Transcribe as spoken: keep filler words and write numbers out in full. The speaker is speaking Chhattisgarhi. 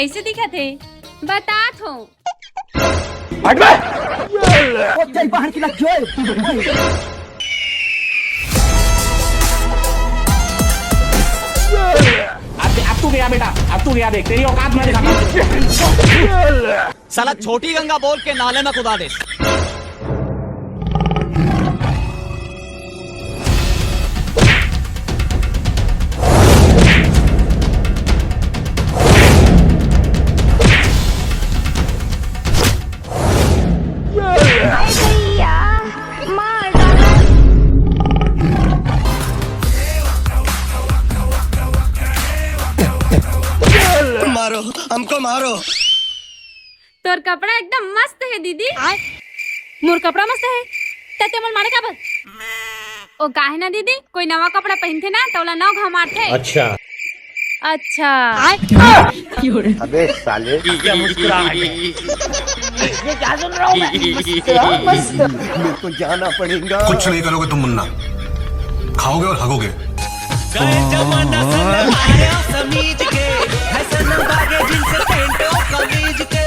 कैसे दिखत हे? बतात हो। हट बे। ओ तेरी बहन की लग गई। अब, अब तू गया बेटा, अब तू गया, देख तेरी औकात मैं दिखाता हूँ। साला छोटी गंगा बोल के नाले में कुदा दे। मारो, हमको मारो। तोर कपड़ा एकदम मस्त हे दीदी। मोर कपड़ा मस्त हे, त ते मोला मारे काबर? ओ काहे ना दीदी, कोई नवा कपड़ा पहिनथे ना, त ओला नौ घाव मारथे। अच्छा। अच्छा। अबे साले। क्या मुस्कुराहट है। मेरे को जाना पड़ेगा। कुछ नहीं करोगे तुम मुन्ना, खाओगे और हगोगे। गए जमाना सन आया समीज के, फैशन भागे जींस पैंट और कमीज के।